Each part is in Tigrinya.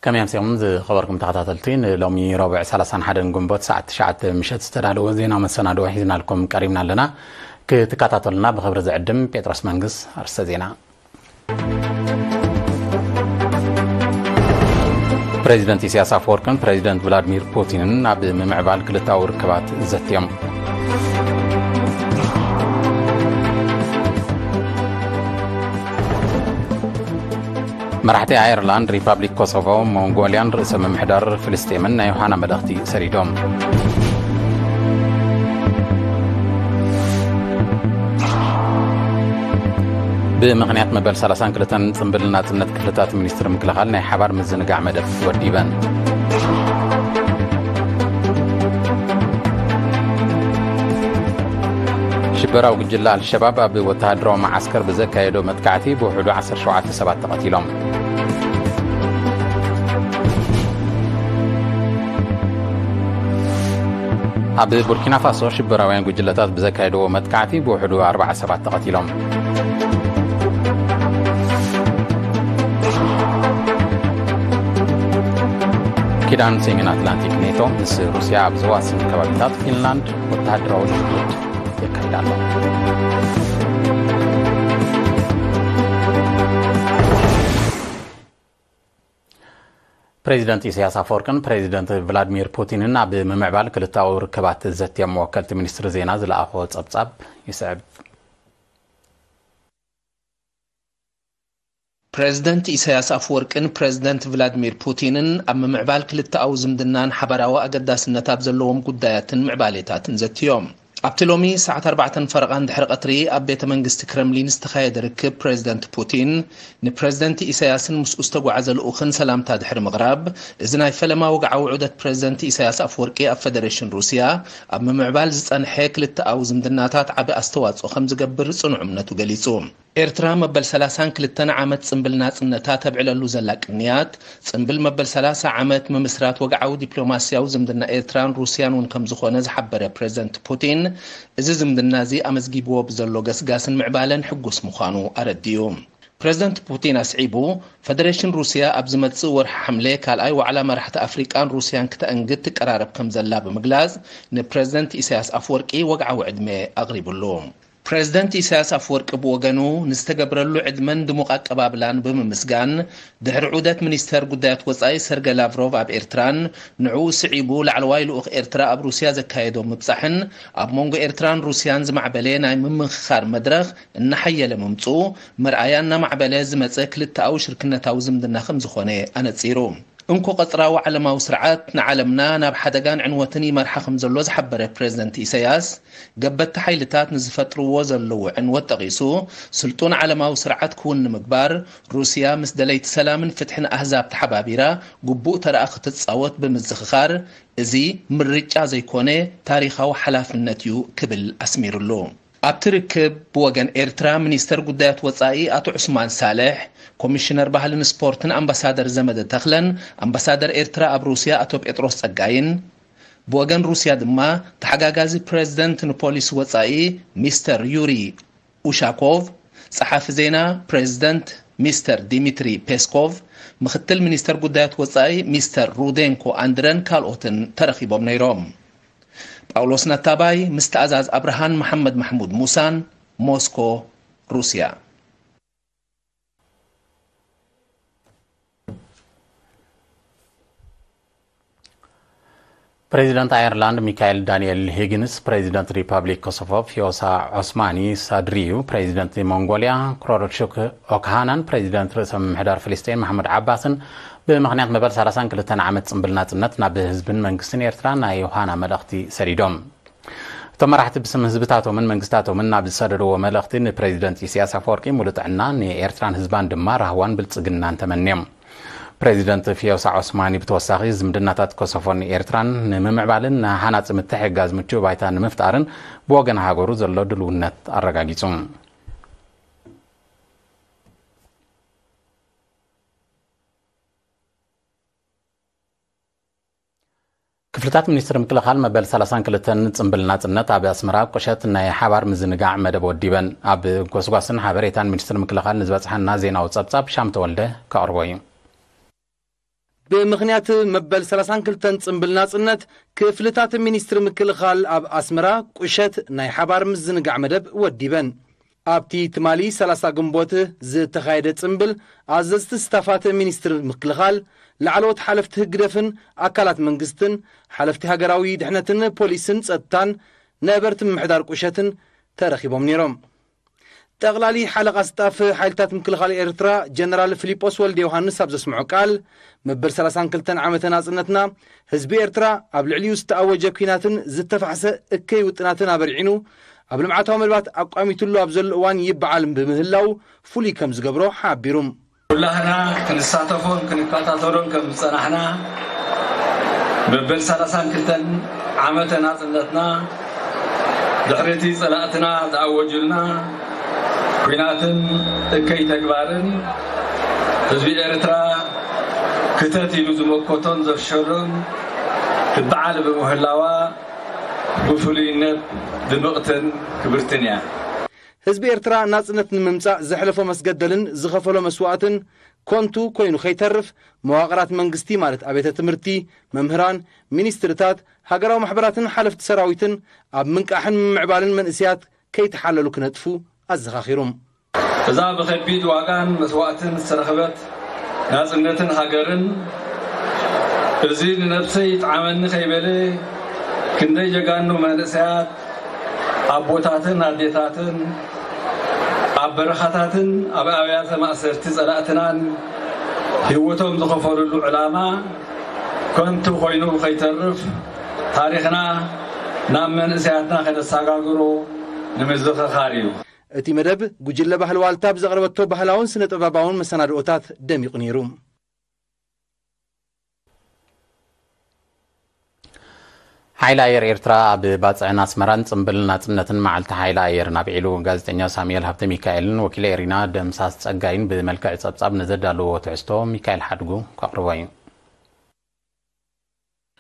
ከመይ ኣምሲኹም ዝኸበርኩም ተኸታተልቲ፣ ንሎሚ ረቡዕ ሰላሳን ሓደን ግንቦት ሰዓት ትሽዓተ ምሸት ዝተዳለወ ዜና መሰናድኦ ሒዝናልኩም ቀሪብና ኣለና። ክትከታተሉና ብኽብሪ ዝዕድም ጴጥሮስ መንግስ። ኣርስተ ዜና። ፕሬዚደንት ኢሳያስ ኣፈወርቅን ፕሬዚደንት ቭላድሚር ፑቲንን ኣብ ምምዕባል ክልተኣዊ ርክባት ዘትዮም። መራሕቲ ኣየርላንድ፣ ሪፓብሊክ ኮሶቮ፣ ሞንጎልያን ርእሰ ምምሕዳር ፍልስጤምን ናይ ዮሃና መልእኽቲ ሰዲዶም። ብምኽንያት መበል ሰላሳን ክልተን ጽምብል ናጽነት፣ ክፍልታት ሚኒስትሪ ምክልኻል ናይ ሓባር ምዝንጋዕ መደብ ወዲበን። ሽበራዊ ጉጅለ ኣልሸባብ ኣብ ወተሃደራዊ መዓስከር ብዘካየዶ መጥቃዕቲ ብውሕዱ ዓሰርተ ሸውዓተ ሰባት ተቐቲሎም። ኣብ ቡርኪና ፋሶ ሽበራውያን ጉጅለታት ብዘካየድዎ መጥቃዕቲ ብውሕዱ ኣርባዓ ሰባት ተቐቲሎም። ኪዳን ሰሜን ኣትላንቲክ ኔቶ ምስ ሩስያ ኣብ ዘዋስን ከባቢታት ፊንላንድ ወተሃደራዊ ልምምድ የካይድ ኣሎ። ፕሬዚደንት ኢሳያስ ኣፈወርቅን ፕሬዚደንት ቭላድሚር ፑቲንን ኣብ ምምዕባል ክልተኣዊ ርክባት ዘትዮም፣ ወከልቲ ሚኒስትሪ ዜና ዝለኣኾ ጸብጻብ ይስዕብ። ፕሬዚደንት ኢሳያስ ኣፈወርቅን ፕሬዚደንት ቭላድሚር ፑቲንን ኣብ ምምዕባል ክልተኣዊ ዝምድናን ሓባራዊ ኣገዳስነት ኣብ ዘለዎም ጉዳያትን ምዕባሌታትን ዘትዮም። ኣብቲ ሎሚ ሰዓት ኣርባዕተን ፈረቓን ድሕሪ ቀትሪ ኣብ ቤተ መንግስቲ ክረምሊን ዝተኻየደ ርክብ፣ ፕሬዚደንት ፑቲን ንፕሬዚደንት ኢሳያስን ምስኡ ዝተጓዓዘ ልኡኽን ሰላምታ ድሕሪ ምቕራብ፣ እዚ ናይ ፈለማ ወግዓዊ ዑደት ፕሬዚደንት ኢሳያስ ኣፈወርቂ ኣብ ፈደሬሽን ሩስያ ኣብ ምምዕባል ዝጸንሐ ክልተኣዊ ዝምድናታት ዓቢ ኣስተዋጽኦ ከም ዝገብር ጽኑዕ እምነቱ ገሊጹ። ኤርትራ መበል ሰላሳን ክልተን ዓመት ጽምብል ናጽነታ ተብዕለሉ ዘላ ቅንያት፣ ጽምብል መበል ሰላሳ ዓመት ምምስራት ወግዓዊ ዲፕሎማስያዊ ዝምድና ኤርትራን ሩስያን እውን ከም ዝኾነ ዝሓበረ ፕሬዚደንት ፑቲን፣ እዚ ዝምድና እዚ ኣመዝጊብዎ ብዘሎ ገስጋስን ምዕባለን ሕጉስ ምዃኑ ኣረዲኡ። ፕሬዚደንት ፑቲን ኣስዒቡ፣ ፈደሬሽን ሩስያ ኣብ ዝመጽእ ወርሒ ሓምለ ካልኣይ ዋዕላ መራሕቲ ኣፍሪቃን ሩስያን ክተአንግድ ትቀራረብ ከም ዘላ ብምግላጽ፣ ንፕሬዚደንት ኢሳያስ ኣፍወርቂ ወግዓዊ ዕድመ ኣቕሪብሉ። ፕሬዚደንት ኢሳያስ ኣፍወርቂ ብወገኑ፣ ንዝተገብረሉ ዕድመን ድሙቕ ኣቀባብላን ብምምስጋን፣ ድሕሪ ዑደት ሚኒስተር ጉዳያት ወጻኢ ሰርገ ላቭሮቭ ኣብ ኤርትራን ንዕኡ ስዒቡ ላዕለዋይ ልኡኽ ኤርትራ ኣብ ሩስያ ዘካየዶ ምብጻሕን፣ ኣብ መንጎ ኤርትራን ሩስያን ዝማዕበለ ናይ ምምኽኻር መድረኽ እናሓየለ ምምጽኡ፣ መርኣያ እናማዕበለ ዝመጸ ክልተኣዊ ሽርክነታዊ ዝምድና ከም ዝኾነ ኣነጺሩ። እንኮ ቀጽራዊ ዓለማዊ ስርዓት ንዓለምና ናብ ሓደጋን ዕንወትን ይመርሓ ከም ዘሎ ዝሓበረ ፕሬዚደንት ኢሳያስ፣ ገበቲ ሓይልታት ንዝፈጥርዎ ዘለዉ ዕንወት ጠቒሱ፣ ስልጡን ዓለማዊ ስርዓት ክውን ንምግባር፣ ሩስያ ምስ ደለይቲ ሰላምን ፍትሕን ኣህዛብ ተሓባቢራ ግቡእ ተረኣ ክትጻወት ብምዝኽኻር፣ እዚ ምርጫ ዘይኮነ ታሪኻዊ ሓላፍነት እዩ ክብል ኣስሚርሉ። ኣብቲ ርክብ፣ ብወገን ኤርትራ ሚኒስተር ጉዳያት ወጻኢ ኣቶ ዑስማን ሳልሕ፣ ኮሚሽነር ባህልን ስፖርትን ኣምባሳደር ዘመደ ተኽለን ኣምባሳደር ኤርትራ ኣብ ሩስያ ኣቶ ጴጥሮስ ጸጋይን፣ ብወገን ሩስያ ድማ ተሓጋጋዚ ፕሬዚደንት ንፖሊሲ ወጻኢ ሚስተር ዩሪ ኡሻኮቭ፣ ጸሓፊ ዜና ፕሬዚደንት ሚስተር ዲሚትሪ ፔስኮቭ፣ ምኽትል ሚኒስተር ጉዳያት ወጻኢ ሚስተር ሩዴንኮ ኣንድረን ካልኦትን ተረኺቦም ነይሮም። ጳውሎስ ነታባይ ምስ ተኣዛዝ ኣብርሃን መሓመድ ማሕሙድ ሙሳን፣ ሞስኮ፣ ሩስያ። ፕሬዚደንት ኣየርላንድ ሚካኤል ዳንኤል ሂግንስ፣ ፕሬዚደንት ሪፐብሊክ ኮሶቮ ፊዮሳ ዖስማኒ ሳድሪዩ፣ ፕሬዚደንት ሞንጎልያ ክሮዶቹክ ኦክሃናን ፕሬዚደንት ርእሰ ምምሕዳር ፍልስጤን ማሕሙድ ዓባስን ብምኽንያት መበል ሰላሳን ክልተን ዓመት ጽምብል ናጽነት ናብ ህዝብን መንግስትን ኤርትራ ናይ ዮሃና መልእኽቲ ሰዲዶም። እቶም መራሕቲ ብስም ህዝብታቶምን መንግስታቶምን ናብ ዝሰደድዎ መልእኽቲ፣ ንፕሬዚደንት ኢሳያስ ኣፈወርቂ ሙሉእ ጥዕና፣ ንኤርትራን ህዝባን ድማ ራህዋን ብልጽግናን ተመንዮም። ፕሬዚደንት ፊዮሳ ዖስማኒ ብተወሳኺ፣ ዝምድናታት ኮሶቮን ኤርትራን ንምምዕባልን ንሃናጺ ምትሕግጋዝ ምቹእ ባይታ ንምፍጣርን ብወገን ሃገሩ ዘሎ ድልውነት ኣረጋጊጹ። ክፍልታት ሚኒስትሪ ምክልኻል መበል ሰላሳን ክልተን ጽምብል ናጽነት ኣብ ኣስመራ ቁሸት ናይ ሓባር ምዝንጋዕ መደብ ወዲበን። ኣብ ጎስጓስን ሓበሬታን ሚኒስትሪ ምክልኻል ንዝበጽሓና ዜናዊ ጸብጻብ ሻም ተወልደ ከቕርቦ እዩ። ብምኽንያት መበል ሰላሳን ክልተን ጽምብል ናጽነት፣ ክፍልታት ሚኒስትሪ ምክልኻል ኣብ ኣስመራ ቁሸት ናይ ሓባር ምዝንጋዕ መደብ ወዲበን። ኣብቲ ትማሊ ሰላሳ ግንቦት ዝተኻየደ ጽምብል፣ ኣዘዝቲ ስታፋት ሚኒስትሪ ምክልኻል፣ ላዕለዎት ሓለፍቲ ህግደፍን ኣካላት መንግስትን፣ ሓለፍቲ ሃገራዊ ድሕነትን ፖሊስን ጸጥታን፣ ነበርቲ ምምሕዳር ቁሸትን ተረኺቦም ነይሮም። ጠቕላሊ ሓለቓ ስታፍ ሓይልታት ምክልኻል ኤርትራ ጀነራል ፊሊጶስ ወልደ ዮሃንስ ኣብ ዘስምዖ ቃል፣ መበል ሰላሳን ክልተን ዓመተ ናጽነትና፣ ህዝቢ ኤርትራ ኣብ ልዕሊኡ ዝተኣወጀ ኲናትን ዝተፋሕሰ እከይ ውጥናትን ኣበርዒኑ፣ ኣብ ልምዓታዊ መደባት ኣቋሚትሉ ኣብ ዘሎ እዋን ይበዓል ብምህላው ፍሉይ ከም ዝገብሮ ሓቢሩ። ኩላህና ክንሳተፎን ክንከታተሎን ከም ዝጸናሕና፣ መበል ሰላሳን ክልተን ዓመተ ናጽነትና፣ ድሕሪ እቲ ጸላእትና ዝኣወጁልና ኲናትን እከይ ተግባርን፣ ህዝቢ ኤርትራ ክተት ኢሉ ዝመከቶን ዘፍሸሎን ትበዓል ብምህላዋ፣ ብፍሉይነት ድምቕትን ክብርትን እያ። ህዝቢ ኤርትራ ናጽነት ንምምጻእ ዘሕለፎ መስገደልን ዝኸፈሎ መስዋእትን ኮንቱ ኮይኑ ከይተርፍ፣ መዋቕራት መንግስቲ ማለት ኣብያተ ትምህርቲ፣ መምህራን፣ ሚኒስትርታት፣ ሃገራዊ ማሕበራትን ሓለፍቲ ሰራዊትን ኣብ ምንቃሕን ምምዕባልን መንእሰያት ከይተሓለሉ ክነጥፉ ኣዘኻኺሩ። እዛ ብኸቢድ ዋጋን መስዋእትን ዝተረኸበት ናጽነትን ሃገርን፣ እዚ ንነብሰይ ይጥዓመኒ ከይበለ፣ ክንደይ ጀጋኑ መንእሰያት ኣቦታትን ኣዴታትን፣ ኣብ በረኻታትን ኣብ ኣብያተ ማእሰርቲ ጸላእትናን ህይወቶም ዝኸፈሉሉ ዕላማ ከንቱ ኮይኑ ከይተርፍ፣ ታሪኽና ናብ መንእሰያትና ከነሰጋግሮ ንምዝኽኻር እዩ። እቲ መደብ፣ ጉጅለ ባህሊ ዋልታ ብዘቕረበቶ ባህላውን ስነ-ጥበባውን መሰናድኦታት ደሚቑ ነይሩ። ሓይሊ ኣየር ኤርትራ ኣብ ባጽዕን ኣስመራን ጽምብል ናጽነትን መዓልቲ ሓይሊ ኣየርን ኣብዒሉ። ጋዜጠኛ ሳሙኤል ሃብተ ሚካኤልን ወኪለ ኤሪና ደምሳስ ጸጋይን ብመልክዕ ጸብጻብ ንዘዳለዎ ትሕዝቶ ሚካኤል ሓድጉ ከቕርቦ እዩ።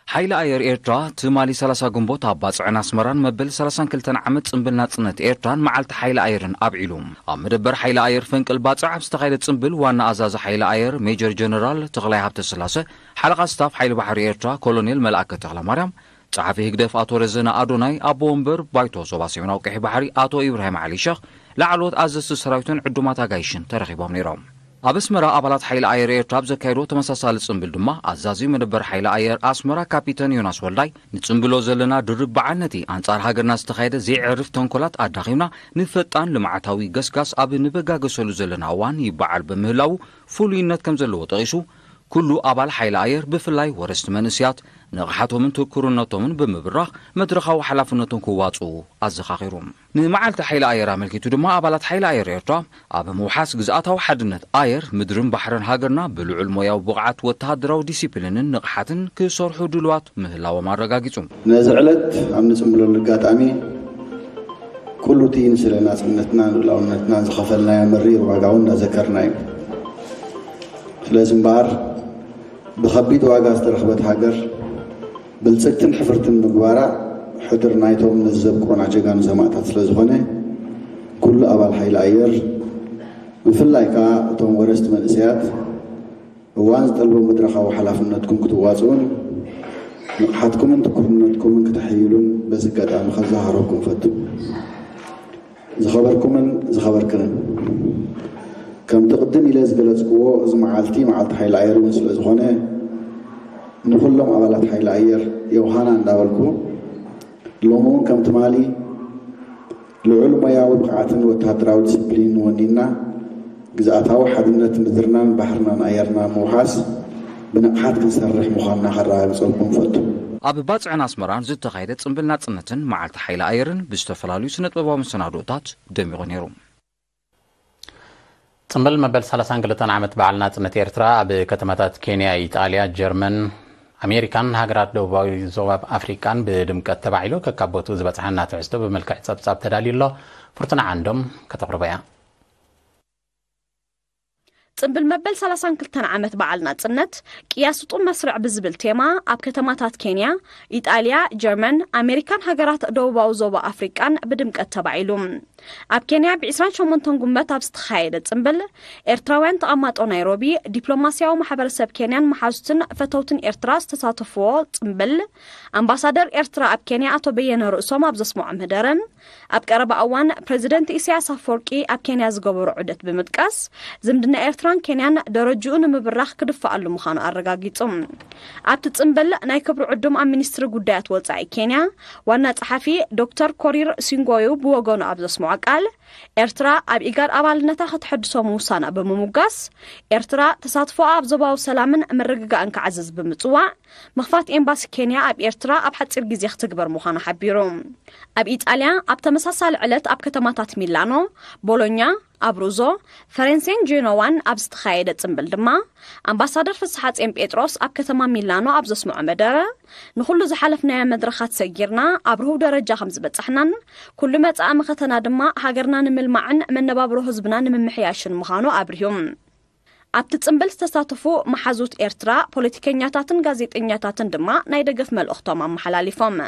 ሓይሊ ኣየር ኤርትራ ትማሊ ሰላሳ ግንቦት ኣብ ባጽዕን ኣስመራን መበል ሰላሳን ክልተን ዓመት ጽምብል ናጽነት ኤርትራን መዓልቲ ሓይሊ ኣየርን ኣብዒሉ። ኣብ መደበር ሓይሊ ኣየር ፈንቅል ባጽዕ ኣብ ዝተኻየደ ጽምብል ዋና ኣዛዚ ሓይሊ ኣየር ሜጀር ጀነራል ተኽላይ ሃብተስላሰ፣ ሓለቓ ስታፍ ሓይሊ ባሕሪ ኤርትራ ኮሎኔል መልኣከ ተኽለማርያም፣ ጸሓፊ ህግደፍ ኣቶ ረዘነ ኣዶናይ፣ ኣቦ ወንበር ባይቶ ዞባ ሰሜናዊ ቀይሕ ባሕሪ ኣቶ ኢብራሂም ዓሊ ሸኽ፣ ላዕለዎት ኣዘዝቲ ሰራዊትን ዕዱማት ኣጋይሽን ተረኺቦም ነይሮም። ኣብ ኣስመራ ኣባላት ሓይሊ ኣየር ኤርትራ ኣብ ዘካየድዎ ተመሳሳሊ ጽምብል ድማ፣ ኣዛዚ መደበር ሓይሊ ኣየር ኣስመራ ካፒተን ዮናስ ወልዳይ፣ ንጽምብሎ ዘለና ድርብ በዓል ነቲ ኣንጻር ሃገርና ዝተኻየደ ዘይዕርፍ ተንኮላት ኣዳኺምና፣ ንፈጣን ልምዓታዊ ገስጋስ ኣብ ንበጋገሰሉ ዘለና እዋን ይበዓል ብምህላዉ ፍሉይነት ከም ዘለዎ ጠቒሱ፣ ኩሉ ኣባል ሓይሊ ኣየር ብፍላይ ወረስቲ መንእስያት ንቕሓቶምን ትኩርነቶምን ብምብራኽ መድረኻዊ ሓላፍነቶም ክዋጽኡ ኣዘኻኺሩ። ንመዓልቲ ሓይሊ ኣየር ኣመልኪቱ ድማ ኣባላት ሓይሊ ኣየር ኤርትራ ኣብ ምውሓስ ግዝኣታዊ ሓድነት ኣየር፣ ምድርን ባሕርን ሃገርና ብልዑል ሞያዊ ብቕዓት፣ ወተሃደራዊ ዲሲፕሊንን ንቕሓትን ክሰርሑ ድልዋት ምህላዎም ኣረጋጊጹ። ነዚ ዕለት ኣብ ንጽምብለሉ ኣጋጣሚ ኩሉ እቲ ንስለ ናጽነትናን ልኡላውነትናን ዝኸፈልናዮ መሪር ዋጋ እውን እናዘከርና እዩ። ስለዚ እምበኣር ብኸቢድ ዋጋ ዝተረኽበት ሃገር ብልጽግትን ሕፍርትን ምግባራ ሕድር ናይቶም ነዚ ዘብቅዑና ጀጋኑ ሰማእታት ስለ ዝኾነ፣ ኩሉ ኣባል ሓይሊ ኣየር፣ ብፍላይ ከኣ እቶም ወረስቲ መንእሰያት፣ እዋን ዝጠልቦ መድረኻዊ ሓላፍነትኩም ክትዋጽኡን ንቕሓትኩምን ትኩርነትኩምን ክተሐይሉን በዚ ኣጋጣሚ ከዘኻኽረኩም እፈቱ። ዝኸበርኩምን ዝኸበርክንን፣ ከምቲ ቅድም ኢለ ዝገለጽክዎ፣ እዚ መዓልቲ መዓልቲ ሓይሊ ኣየር እውን ስለ ዝኾነ፣ ንኹሎም ኣባላት ሓይሊ ኣየር ዮሃና እንዳበልኩ፣ ሎሚ እውን ከም ትማሊ ልዑል ሞያዊ ብቕዓትን ወተሃደራዊ ዲስፕሊንን ወኒንና፣ ግዝኣታዊ ሓድነት ምድርናን ባሕርናን ኣየርናን ምውሓስ ብንቕሓት ክንሰርሕ ምዃንና ከረጋግጸልኩም እፈቱ። ኣብ ባጽዕን ኣስመራን ዝተኻየደ ጽምብል ናጽነትን መዓልቲ ሓይሊ ኣየርን ብዝተፈላለዩ ስነ-ጥበባዊ መሰናድኦታት ደሚቑ ነይሩ። ጽምብል መበል ሰላሳን ክልተን ዓመት በዓል ናጽነት ኤርትራ ኣብ ከተማታት ኬንያ፣ ኢጣልያ፣ ጀርመን፣ ኣሜሪካን ሃገራት ደቡባዊ ዞባ ኣፍሪቃን ብድምቀት ተባዒሉ። ከካብ ቦትኡ ዝበጽሓና ትሕዝቶ ብመልክዕ ጸብጻብ ተዳልዩ ኣሎ። ፍርቱና ዓንዶም ከተቕርቦ እያ። ጽምብል መበል ሰላሳን ክልተን ዓመት በዓል ናጽነት ቅያ ስጡም መስርዕ ብዝብል ቴማ ኣብ ከተማታት ኬንያ፣ ኢጣልያ፣ ጀርመን፣ ኣሜሪካን ሃገራት ደቡባዊ ዞባ ኣፍሪቃን ብድምቀት ተባዒሉ። ኣብ ኬንያ ብ ዕስራን ሸሞንተን ጉንበት ኣብ ዝተኻየደ ጽምብል ኤርትራውያን ተቐማጦ ናይሮቢ፣ ዲፕሎማስያዊ ማሕበረሰብ ኬንያን መሓዙትን ፈተውትን ኤርትራ ዝተሳተፍዎ ጽምብል ኣምባሳደር ኤርትራ ኣብ ኬንያ ኣቶ በየነ ርእሶም ኣብ ዘስምዖ መደረ፣ ኣብ ቀረባ እዋን ፕረዚደንት ኢሳያስ ኣፈወርቂ ኣብ ኬንያ ዝገበሮ ዑደት ብምጥቃስ፣ ዝምድና ኤርትራን ኬንያን ደረጅኡ ንምብራኽ ክድፈኣሉ ምዃኑ ኣረጋጊጹ። ኣብቲ ጽምብል ናይ ክብሪ ዕዱም ኣብ ሚኒስትሪ ጉዳያት ወጻኢ ኬንያ ዋና ጸሓፊ ዶክተር ኮሪር ሲንጎዩ ብወገኑ ኣብ ዘስምዖ ቃል፣ ኤርትራ ኣብ ኢጋድ ኣባልነታ ከተሐድሶ ምውሳና ብምሙጋስ፣ ኤርትራ ተሳትፎኣ ኣብ ዞባዊ ሰላምን ምርግጋእን ክዓዝዝ ብምጽዋዕ፣ ምኽፋት ኤምባሲ ኬንያ ኣብ ኤርትራ ኣብ ሓጺር ግዜ ክትግበር ምዃኑ ሓቢሩ። ኣብ ኢጣልያ ኣብ ተመሳሳሊ ዕለት ኣብ ከተማታት ሚላኖ፣ ቦሎኛ፣ ኣብሩዞ፣ ፈረንሴን ጄኖዋን ኣብ ዝተኻየደ ጽምብል ድማ፣ ኣምባሳደር ፍስሓጽዮን ጴጥሮስ ኣብ ከተማ ሚላኖ ኣብ ዘስምዖ መደረ፣ ንኹሉ ዝሓለፍናዮ መድረኻት ሰጊርና ኣብ ርሁው ደረጃ ከም ዝበጻሕናን ኩሉ መጻኢ መኸተና ድማ ሃገርና ንምልማዕን መነባብሮ ህዝብና ንምምሕያሽን ምዃኑ ኣብሪሁ። ኣብቲ ጽምብል ዝተሳተፉ መሓዙት ኤርትራ፣ ፖለቲከኛታትን ጋዜጠኛታትን ድማ ናይ ደገፍ መልእኽቶም ኣመሓላሊፎም።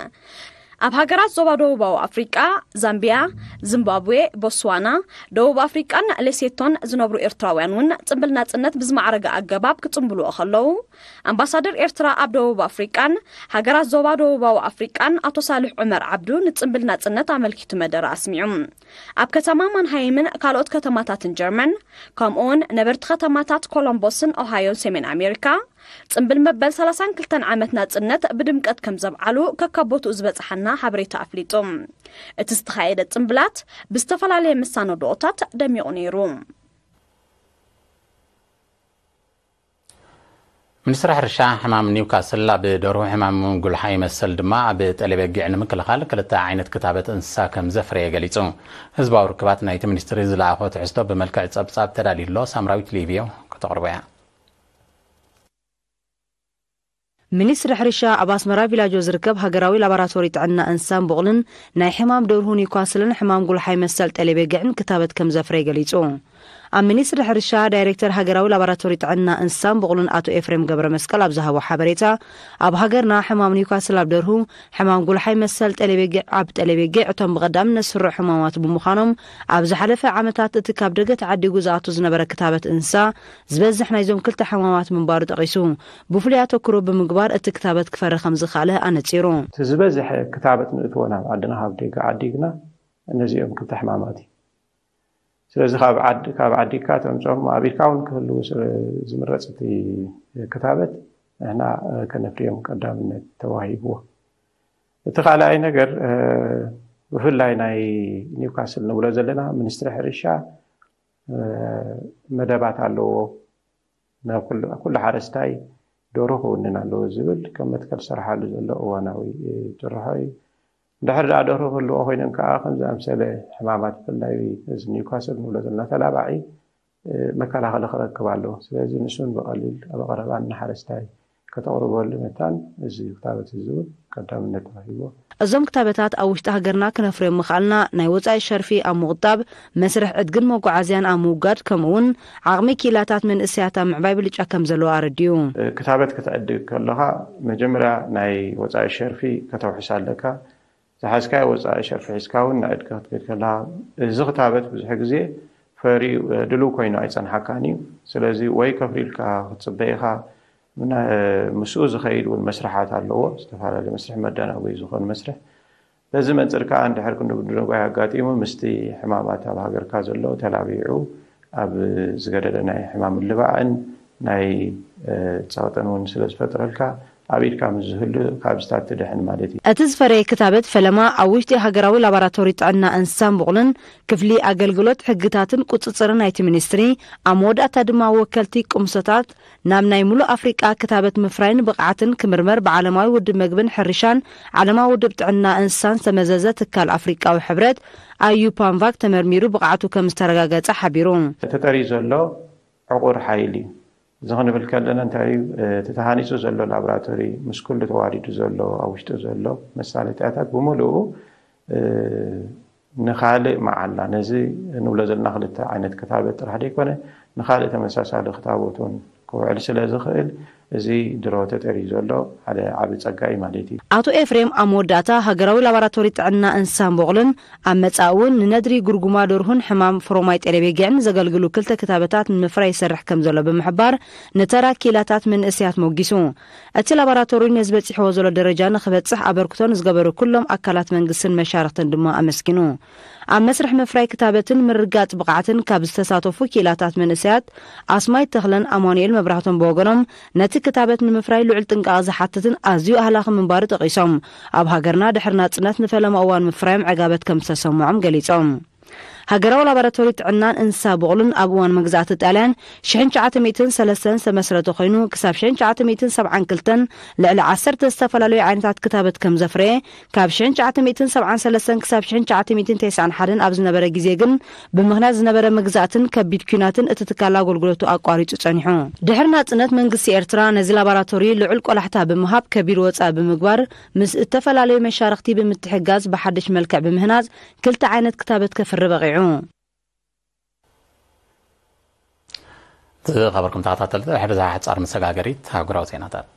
ኣብ ሃገራት ዞባ ደቡባዊ ኣፍሪቃ፣ ዛምቢያ፣ ዚምባብዌ፣ ቦትስዋና፣ ደቡብ ኣፍሪቃን ሌሴቶን ዝነብሩ ኤርትራውያን እውን ጽምብል ናጽነት ብዝማዕረገ ኣገባብ ክጽምብልዎ ከለዉ፣ ኣምባሳደር ኤርትራ ኣብ ደቡብ ኣፍሪቃን ሃገራት ዞባ ደቡባዊ ኣፍሪቃን ኣቶ ሳልሕ ዑመር ዓብዱ ንጽምብል ናጽነት ኣመልኪቱ መደረ ኣስሚዑ። ኣብ ከተማ ማንሃይምን ካልኦት ከተማታትን ጀርመን፣ ከምኡውን ነበርቲ ከተማታት ኮሎምቦስን ኦሃዮን ሰሜን ኣሜሪካ፣ ጽምብል መበል ሰላሳን ክልተን ዓመት ናጽነት ብድምቀት ከም ዘብዓሉ ከካብ ቦትኡ ዝበጽሓና ሓበሬታ ኣፍሊጡ። እቲ ዝተኻየደ ጽምብላት ብዝተፈላለየ መሳነድኦታት ደሚቑ ነይሩ። ሚኒስትሪ ሕርሻ ሕማም ኒውካስል ኣብ ደርሁ ሕማም ጉልሓ ይመስል ድማ ኣብ ጠለቤ ጊዕ ንምክልኻል ክልተ ዓይነት ክታበት እንስሳ ከም ዘፍረየ ገሊጹ። ህዝባዊ ርክባት ናይቲ ሚኒስትሪ ዝለኣኾ ትሕዝቶ ብመልክዕ ጸብጻብ ተዳልዩ ኣሎ። ሳምራዊት ሊብዮ ከተቕርቦ እያ። ሚኒስትሪ ሕርሻ ኣብ ኣስመራ ቪላጆ ዝርከብ ሃገራዊ ላቦራቶሪ ጥዕና እንስሳን ቡቕልን ናይ ሕማም ደርሁ ኒውካስልን ሕማም ጉልሓ ይመሰል ጠለቤ ጊዕን ክታበት ከም ዘፍረየ ገሊጹ። ኣብ ሚኒስትሪ ሕርሻ ዳይሬክተር ሃገራዊ ላቦራቶሪ ጥዕና እንስሳን ቡቕልን ኣቶ ኤፍሬም ገብረ መስቀል ኣብ ዝሃቦ ሓበሬታ፣ ኣብ ሃገርና ሕማም ኒውካስል ኣብ ደርሁ፣ ሕማም ጉልሓ ይመሰል ጠለቤ ጊዕ ኣብ ጠለቤ ጊዕ እቶም ብቐዳምነት ዝስርዑ ሕማማት ብምዃኖም፣ ኣብ ዝሓለፈ ዓመታት እቲ ካብ ደገ ተዓዲጉ ዝኣቱ ዝነበረ ክታበት እንስሳ ዝበዝሕ ናይዞም ክልተ ሕማማት ምንባሩ ጠቒሱ፣ ብፍሉይ ኣተኩሮ ብምግባር እቲ ክታበት ክፈሪ ከም ዝኸኣለ ኣነጺሩ። እቲ ዝበዝሐ ክታበት ንእትዎ ናብ ዓድና ካብ ደገ ዓዲግና ነዚኦም ክልተ ሕማማት እዩ። ስለዚ ካብ ዓድ-፣ ካብ ዓዲግካ ተምፅኦም ኣብ ኢድካ እውን ክህልዉ ስለ ዝምረፅ እቲ ክታበት ንሕና ከነፍርዮም ቀዳምነት ተዋሂብዎ። እቲ ካልኣይ ነገር፣ እ፣ ብፍላይ ናይ ኒውካስል ንብሎ ዘለና ሚኒስትሪ ሕርሻ፣ እ፣ መደባት ኣለዎ። ናብ ኩሉ፣ ኩሉ ሓረስታይ ደርሁ ክውንን ኣለዎ ዝብል ከም መትከል ዝሰርሓሉ ዘሎ እዋናዊ፣ እ፣ ጭርሖ እዩ። እንድሕር ደኣ ደርሁ ክህልዎ ኮይነን ከኣ ከምዚ ኣምሰለ ሕማማት ብፍላይ እዚ ኒውካስል ንብሎ ዘለና ተላባዒ፣ እ፣ መከላኸሊ ክረክብ ኣለዎ። ስለዚ ንሱን ብቐሊል ኣብ ቀረባ ንሓረስታይ ከተቕርበሉ መታን እዚ ክታበት እዚ እውን ቀዳምነት ተዋሂብዎ። እዞም ክታበታት ኣብ ውሽጢ ሃገርና ክነፍርዮም ምኽኣልና ናይ ወጻኢ ሸርፊ ኣብ ምቑጣብ፣ መስርሕ ዕድግን መጓዓዝያን ኣብ ምውጋድ፣ ከምኡ እውን ዓቕሚ ክኢላታት መንእሰያት ኣብ ምዕባይ ብልጫ ከም ዘለዎ ኣረዲኡ። ክታበት ክትዕድግ ከለኻ መጀመርያ ናይ ወጻኢ ሸርፊ ከተውሕስ ኣለካ። ዝሓዝካዮ ወጻኢ ሸርፊ ሒዝካ እውን ንዕድጊ ክትከይድ ከለኻ፣ እዚ ክታበት ብዙሕ ግዜ ፈሪዩ፣ ድሉው ኮይኑ ኣይጸንሓካን እዩ። ስለዚ ወይ ከፍርዩልካ ክትጽበ ኢኻ፣ ምና-፣ ምስኡ ዝኸይድ እውን መስርሓት ኣለዎ። ዝተፈላለዩ መስርሕ መደናጎዪ ዝኾን መስርሕ። በዚ መንጽር ከኣ እንድሕር ክንዲ ነጓይ ኣጋጢሙ፣ ምስቲ ሕማማት ኣብ ሃገርካ ዘሎ ተላቢዑ፣ ኣብ ዝገደደ ናይ ሕማም ምልባዕን ናይ፣ እ፣ ጸቕጥን እውን ስለ ዝፈጥረልካ፣ ኣብ ኢድካ ምስ ዝህሉ ካብዚታት ትድሕን ማለት እዩ። እቲ ዝፈረየ ክታበት ፈለማ ኣብ ውሽጢ ሃገራዊ ላቦራቶሪ ጥዕና እንስሳን ቡቕልን ክፍሊ ኣገልግሎት ሕግታትን ቁጽጽርን ናይቲ ሚኒስትሪ፣ ኣብ መወዳእታ ድማ ወከልቲ ቅምሶታት ናብ ናይ ሙሉእ ኣፍሪቃ ክታበት ምፍራይን ብቕዓትን ክምርመር ብዓለማዊ ውድብ መግብን ሕርሻን፣ ዓለማዊ ውድብ ጥዕና እንስሳን ዝተመዘዘ ትካል ኣፍሪቃዊ ሕብረት ኣዩ ፓንቫክ ተመርሚሩ ብቕዓቱ ከም ዝተረጋገጸ ሓቢሩ። ተጠርዩ ዘሎ ዕቑር ሓይሊ እዩ። እዚ ክንብል ከለና እንታይ እዩ? እቲ ተሃኒጹ ዘሎ ላቦራቶሪ ምስ ኩሉ ተዋዲዱ ዘሎ፣ ኣብ ውሽጡ ዘሎ መሳለጥያታት ብምሉኡ፣ እ፣ ንኻልእ መዓላ፣ ነዚ ንብሎ ዘለና ክልተ ዓይነት ክታበት ጥራሕ ዘይኮነ፣ ንኻልእ ተመሳሳሊ ክታቦት እውን ክውዕል ስለ ዝኽእል፣ እዚ ድሮ ተጠርዩ ዘሎ ሓደ ዓቢ ጸጋ እዩ ማለት እዩ። ኣቶ ኤፍሬም ኣብ መወዳእታ፣ ሃገራዊ ላቦራቶሪ ጥዕና እንስሳን በቑልን ኣብ መጻኢ እውን ንነድሪ ጉርጉማ ደርሁን ሕማም ፍሮማይ ጤለቤጊዕን ዘገልግሉ ክልተ ክታበታት ንምፍራይ ይሰርሕ ከም ዘሎ ብምሕባር፣ ንተራ ክኢላታት መንእሰያት ሞጊሱ። እቲ ላቦራቶሪ ነዚ በጺሕዎ ዘሎ ደረጃ ንኽበጽሕ ኣበርክቶ ንዝገበሩ ኩሎም ኣካላት መንግስትን መሻርኽትን ድማ ኣመስጊኑ። ኣብ መስርሕ ምፍራይ ክታበትን ምርግጋጽ ብቕዓትን ካብ ዝተሳተፉ ክኢላታት መንእሰያት ኣስማይት ተኽለን ኣማኑኤል መብራህቶም ብወገኖም፣ ነቲ ክታበት ንምፍራይ ልዑል ጥንቃቐ ዝሓትትን ኣዝዩ ኣህላኺ ምንባሩ ጠቒሶም፣ ኣብ ሃገርና ድሕሪ ናጽነት ንፈለማ እዋን ምፍራዮም ዕጋበት ከም ዝተሰምዖም ገሊጾም። ሃገራዊ ላቦራቶሪ ጥዕናን እንስሳ በቑልን ኣብ እዋን መግዛእቲ ጣልያን ሽሕን ትሽዓተ ሚእትን ሰለስተን ዝተመስረተ ኮይኑ፣ ክሳብ ሽሕን ትሽዓተ ሚእትን ሰብዓን ክልተን ልዕሊ ዓሰርተ ዝተፈላለዩ ዓይነታት ክታበት ከም ዘፍረየ፣ ካብ ሽሕን ትሽዓተ ሚእትን ሰብዓን ሰለስተን ክሳብ ሽሕን ትሽዓተ ሚእትን ተስዓን ሓደን ኣብ ዝነበረ ግዜ ግን፣ ብምኽንያት ዝነበረ መግዛእትን ከቢድ ኲናትን እቲ ትካል ኣገልግሎቱ ኣቋሪጹ ጸኒሑ። ድሕሪ ናጽነት መንግስቲ ኤርትራ ነዚ ላቦራቶሪ ልዑል ቆላሕታ ብምሃብ ከቢድ ወጻኢ ብምግባር፣ ምስ እተፈላለዩ መሻርኽቲ ብምትሕግጋዝ ብሓድሽ መልክዕ ብምህናጽ ክልተ ዓይነት ክታበት ከፍሪ በቒዑ። ዝኸበርኩም ተኸታተልቲ፣ ድሕሪ እዛ ሓጻር መሰጋገሪት ኣህጉራዊ ዜናታት።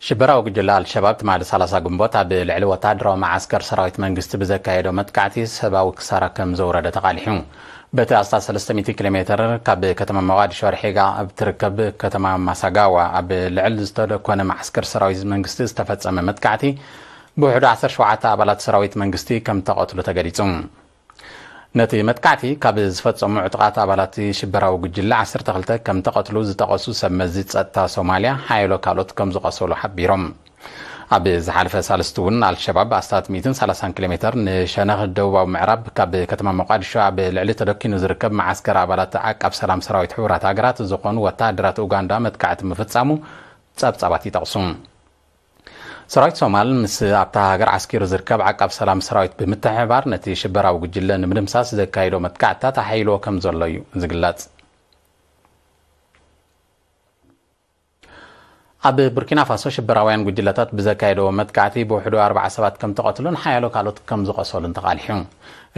ሽበራዊ ጉጅለ ኣልሸባብ ትማሊ ሰላሳ ግንቦት ኣብ ልዕሊ ወተሃደራዊ መዓስከር ሰራዊት መንግስቲ ብዘካየዶ መጥቃዕቲ ሰብኣዊ ክሳራ ከም ዘውረደ ተቓሊሑ። በቲ ኣስታት ሰለስተ ሚእቲ ኪሎ ሜተር ካብ ከተማ ሞቓዲሾ ርሒቓ ኣብ ትርከብ ከተማ ማሳጋዋ ኣብ ልዕሊ ዝተደኮነ መዓስከር ሰራዊት መንግስቲ ዝተፈጸመ መጥቃዕቲ ብውሕዱ ዓሰርተ ሸውዓተ ኣባላት ሰራዊት መንግስቲ ከም ተቐትሉ ተገሊጹ። ነቲ መጥቃዕቲ ካብ ዝፈጸሙ ዕጡቓት ኣባላት ሽበራዊ ጉጅለ ዓሰርተ ክልተ ከም ተቐትሉ ዝጠቐሱ ሰብ መዚ ጸጥታ ሶማልያ፣ ሓያሎ ካልኦት ከም ዝቖሰሉ ሓቢሮም። ኣብ ዝሓለፈ ሳልስቲ እውን ኣልሸባብ ኣስታት ሚእትን ሰላሳን ኪሎ ሜተር ንሸነኽ ደቡባዊ ምዕራብ ካብ ከተማ ሞቃዲሾ ኣብ ልዕሊ ተደኪኑ ዝርከብ መዓስከር ኣባላት ዓቃብ ሰላም ሰራዊት ሕቡራት ሃገራት ዝኾኑ ወተሃደራት ኡጋንዳ መጥቃዕቲ ምፍጻሙ ጸብጻባት ይጠቕሱ። ሰራዊት ሶማል ምስ ኣብታ ሃገር ዓስኪሩ ዝርከብ ዓቃብ ሰላም ሰራዊት ብምትሕብባር ነቲ ሽበራዊ ጉጅለ ንምድምሳስ ዘካየዶ መጥቃዕትታት ኣሓይልዎ ከም ዘሎ እዩ ዝግለጽ። ኣብ ቡርኪና ፋሶ ሽበራውያን ጉጅለታት ብዘካየደዎ መጥቃዕቲ ብውሕዱ ኣርባዓ ሰባት ከም ተቐትሉን ሓያሎ ካልኦት ከም ዝቖሰሉን ተቓሊሑ።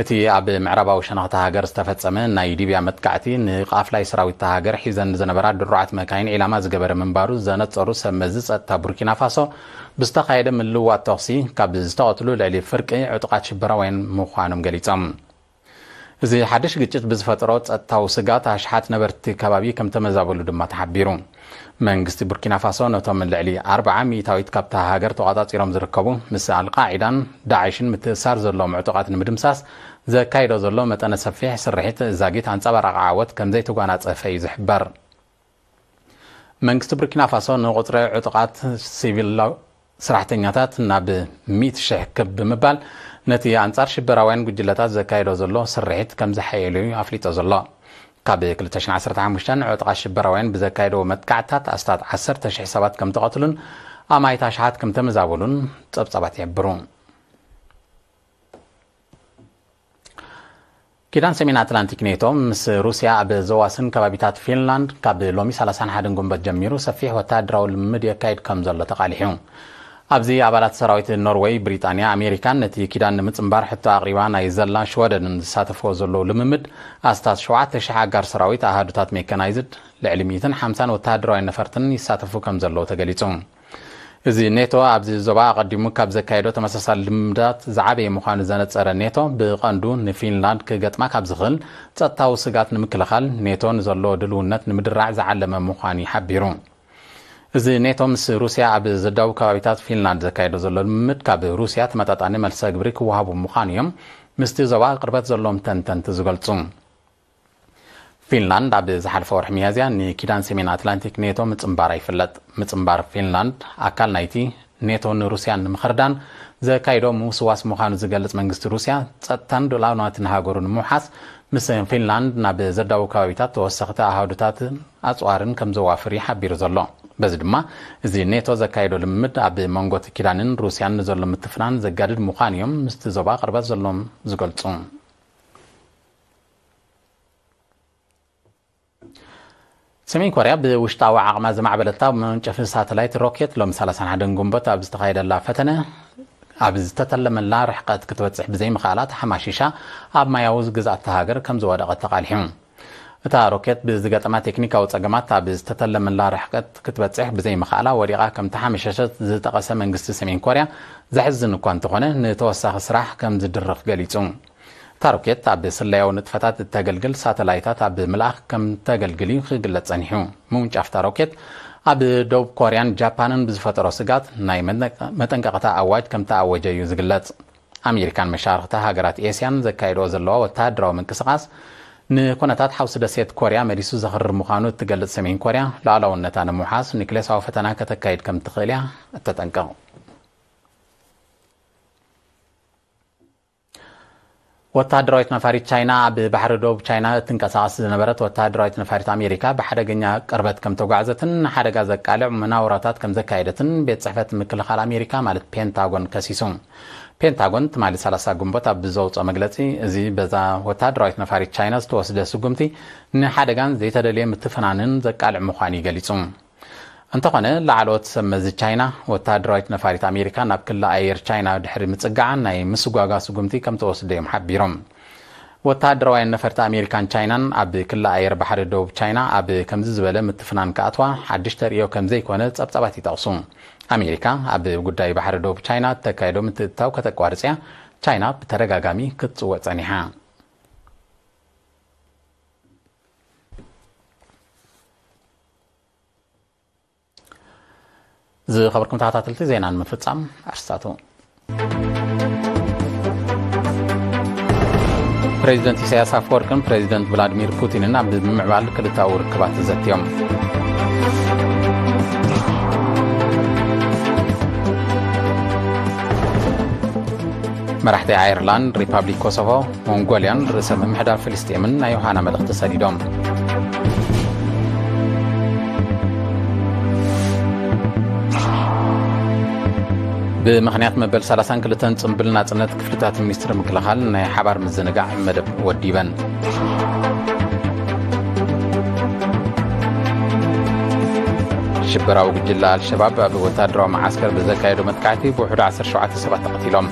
እቲ ኣብ ምዕራባዊ ሸነኽታ ሃገር ዝተፈጸመ ናይ ሊብያ መጥቃዕቲ ንቃፍላይ ሰራዊት እታ ሃገር ሒዘን ዝነበራ ድሩዓት መካይን ዒላማ ዝገበረ ምንባሩ ዘነጸሩ ሰብ መዚ ጸጥታ ቡርኪና ፋሶ፣ ብዝተኻየደ ምልውዋጥ ተኹሲ ካብ ዝተቐትሉ ልዕሊ ፍርቂ ዕጡቓት ሽበራውያን ምዃኖም ገሊጾም። እዚ ሓድሽ ግጭት ብዝፈጠሮ ጸጥታዊ ስግኣት ኣሽሓት ነበርቲ ከባቢ ከም ተመዛበሉ ድማ ተሓቢሩ። መንግስቲ ቡርኪና ፋሶ ነቶም ልዕሊ ኣርብዓ ሚእታዊት ካብታ ሃገር ተቖጻጺሮም ዝርከቡ ምስ ኣልቃዒዳን ዳዕሽን ምትእስሳር ዘለዎም ዕጡቓት ንምድምሳስ ዘካይዶ ዘሎ መጠነ ሰፊሕ ስርሒት ዛጊት ኣንጸባራቒ ዓወት ከም ዘይተጓናጸፈ እዩ ዝሕበር። መንግስቲ ቡርኪና ፋሶ ንቁጽሪ ዕጡቓት ሲቪል ስራሕተኛታት ናብ ሚእቲ ሽሕ ክብ ብምባል ነቲ ኣንጻር ሽበራውያን ጉጅለታት ዘካይዶ ዘሎ ስርሒት ከም ዝሓየሉ እዩ ኣፍሊጦ ዘሎ። ካብ ክልተ ሽሕን ዓሰርተ ሓሙሽተን ዕጡቓት ሽበራውያን ብዘካየደዎ መጥቃዕትታት ኣስታት ዓሰርተ ሽሕ ሰባት ከም ተቐትሉን ኣማኢት ኣሽሓት ከም ተመዛበሉን ጸብጻባት ይሕብሩ። ኪዳን ሰሜን ኣትላንቲክ ኔቶ ምስ ሩስያ ኣብ ዘዋስን ከባቢታት ፊንላንድ ካብ ሎሚ ሰላሳን ሓደን ግንቦት ጀሚሩ ሰፊሕ ወተሃደራዊ ልምምድ የካይድ ከም ዘሎ ተቓሊሑ። ኣብዚ ኣባላት ሰራዊት ኖርወይ፣ ብሪጣንያ፣ ኣሜሪካን ነቲ ኪዳን ንምጽንባር ሕቶ ኣቕሪባ ናይ ዘላ ሽወደንን ዝሳተፍዎ ዘለዉ ልምምድ ኣስታት ሸውዓተ ሽሕ ኣጋር ሰራዊት፣ ኣሃዱታት ሜካናይዝድ፣ ልዕሊ ሚእትን ሓምሳን ወተሃደራውያን ነፈርትን ይሳተፉ ከም ዘለዉ ተገሊጹ። እዚ ኔቶ ኣብዚ ዞባ ኣቐዲሙ ካብ ዘካየዶ ተመሳሳሊ ልምዳት ዝዓበየ ምዃኑ ዘነጸረ ኔቶ፣ ብቐንዱ ንፊንላንድ ክገጥማ ካብ ዝኽእል ጸጥታዊ ስግኣት ንምክልኻል ኔቶ ንዘሎ ድልውነት ንምድራዕ ዝዓለመ ምዃኑ ሓቢሩ። እዚ ኔቶ ምስ ሩስያ ኣብ ዘዳውብ ከባቢታት ፊንላንድ ዘካየዶ ዘሎ ልምምድ ካብ ሩስያ ተመጣጣኒ መልሰ ግብሪ ክወሃቡ ምዃኑ እዮም ምስቲ ዞባ ቅርበት ዘለዎም ተንተንቲ ዝገልጹ። ፊንላንድ ኣብ ዝሓለፈ ወርሒ ሚያዝያ ንኪዳን ሰሜን ኣትላንቲክ ኔቶ ምጽንባራ ይፍለጥ። ምጽንባር ፊንላንድ ኣካል ናይቲ ኔቶ ንሩስያን ንምኽርዳን ዘካይዶ ምውስዋስ ምዃኑ ዝገልጽ መንግስቲ ሩስያ፣ ጸጥታን ሉዓላውነትን ሃገሩ ንምውሓስ ምስ ፊንላንድ ናብ ዘዳውብ ከባቢታት ተወሰኽቲ ኣሃዱታትን ኣጽዋርን ከም ዘዋፍር እዩ ሓቢሩ ዘሎ። በዚ ድማ እዚ ኔቶ ዘካየዶ ልምምድ ኣብ መንጎ እቲ ኪዳንን ሩስያን ንዘሎ ምትፍናን ዘጋድድ ምዃኑ እዮም ምስቲ ዞባ ቅርበት ዘለዎም ዝገልጹ። ሰሜን ኮርያ ብውሽጣዊ ዓቕማ ዝማዕበለታ መወንጨፊ ሳተላይት ሮኬት ሎሚ ሰላሳን ሓደን ግንቦት ኣብ ዝተኻየደላ ፈተነ ኣብ ዝተተለመላ ርሕቀት ክትበጽሕ ብዘይምኽኣላ ተሓማሺሻ ኣብ ማያዊ ግዝኣት እታ ሃገር ከም ዝወደቐት ተቓሊሑ። እታ ሮኬት ብዝገጠማ ቴክኒካዊ ጸገማት ኣብ ዝተተለመላ ርሕቀት ክትበጽሕ ብዘይምኽኣላ ወዲቓ ከም ተሓመሸሸት ዝጠቐሰ መንግስቲ ሰሜን ኮርያ ዘሕዝን እኳ እንተኾነ ንተወሳኺ ስራሕ ከም ዝድርኽ ገሊጹ። እታ ሮኬት ኣብ ስለያዊ ንጥፈታት እተገልግል ሳተላይታት ኣብ ምልኣኽ ከም ተገልግል እዩ ክግለጽ ጸኒሑ። ምውንጫፍታ ሮኬት ኣብ ደቡብ ኮርያን ጃፓንን ብዝፈጠሮ ስጋት ናይ መጠንቀቕታ ኣዋጅ ከም ተኣወጀ እዩ ዝግለጽ። ኣሜሪካን መሻርኽታ ሃገራት ኤስያን ዘካየድኦ ዘለዋ ወተሃደራዊ ምንቅስቓስ ንኩነታት ሓውሲ ደሴት ኮርያ መሊሱ ዘኽርር ምዃኑ እትገልጽ ሰሜን ኮርያ ሉዓላውነታ ንምውሓስ ኒክሌሳዊ ፈተና ከተካይድ ከም ትኽእል እያ እተጠንቅቕ። ወተሃደራዊት ነፋሪት ቻይና ኣብ ባሕሪ ደቡብ ቻይና እትንቀሳቐስ ዝነበረት ወተሃደራዊት ነፋሪት ኣሜሪካ ብሓደገኛ ቅርበት ከም ተጓዕዘትን ንሓደጋ ዘቃልዕ መናውራታት ከም ዘካየደትን ቤት ጽሕፈት ምክልኻል ኣሜሪካ ማለት ፔንታጎን ከሲሱ። ፔንታጎን ትማሊ ሰላሳ ግንቦት ኣብ ዘውፅኦ መግለፂ እዚ በዛ ወተሃደራዊት ነፋሪት ቻይና ዝተወስደ ስጉምቲ ንሓደጋን ዘይተደልየ ምትፍናንን ዘቃልዕ ምዃኑ እዩ ገሊፁ። እንተኾነ ላዕለዎት ሰብ መዚ ቻይና ወተሃደራዊት ነፋሪት ኣሜሪካ ናብ ክሊ ኣየር ቻይና ድሕሪ ምፅጋዓ ናይ ምስጓጓ ስጉምቲ ከም ተወስደ እዮም ሓቢሮም። ወተሃደራውያን ነፈርቲ ኣሜሪካን ቻይናን ኣብ ክሊ ኣየር ባሕሪ ደቡብ ቻይና ኣብ ከምዚ ዝበለ ምትፍናን ክኣትዋ ሓድሽ ተርእዮ ከም ዘይኮነ ጸብጻባት ይጠቕሱ። ኣሜሪካ ኣብ ጉዳይ ባሕሪ ደቡብ ቻይና እተካየዶ ምትእትታው ከተቋርጽ እያ ቻይና ብተደጋጋሚ ክትጽውዕ ጸኒሓ። ዝኸበርኩም ተኸታተልቲ ዜና ንምፍጻም ኣርስታቱ። ፕሬዚደንት ኢሳያስ ኣፈወርቅን ፕሬዚደንት ቭላድሚር ፑቲንን ኣብ ምምዕባል ክልተኣዊ ርክባት ተዘትዮም። መራሕቲ ኣየርላንድ፣ ሪፓብሊክ ኮሶቮ፣ ሞንጎልያን ርእሰ ምምሕዳር ፍልስጤምን ናይ ዮሃና መልእኽቲ ሰዲዶም። ብምኽንያት መበል ሰላሳን ክልተን ጽምብል ናጽነት ክፍልታት ሚኒስትሪ ምክልኻል ናይ ሓባር ምዝንጋዕ መደብ ወዲበን። ሽበራዊ ጉጅለ ኣልሸባብ ኣብ ወታደራዊ መዓስከር ብዘካየዶ መጥቃዕቲ ብውሕዱ ዓሰርተ ሸውዓተ ሰባት ተቐቲሎም።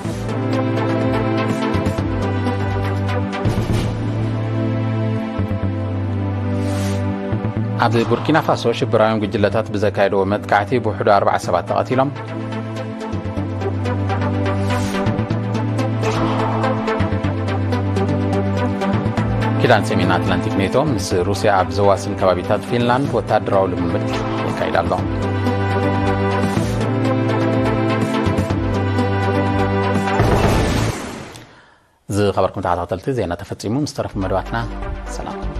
ኣብ ቡርኪና ፋሶ ሽበራውያን ጉጅለታት ብዘካየድዎ መጥቃዕቲ ብውሕዱ ኣርባዓ ሰባት ተቐቲሎም። ኪዳን ሰሜን ኣትላንቲክ ኔቶ ምስ ሩስያ ኣብ ዘዋስን ከባቢታት ፊንላንድ ወታደራዊ ልምምድ የካይድ ኣሎ። ዝኸበርኩም ተኸታተልቲ ዜና ተፈጺሙ። ምስ ተረፉ መደባትና ሰላም።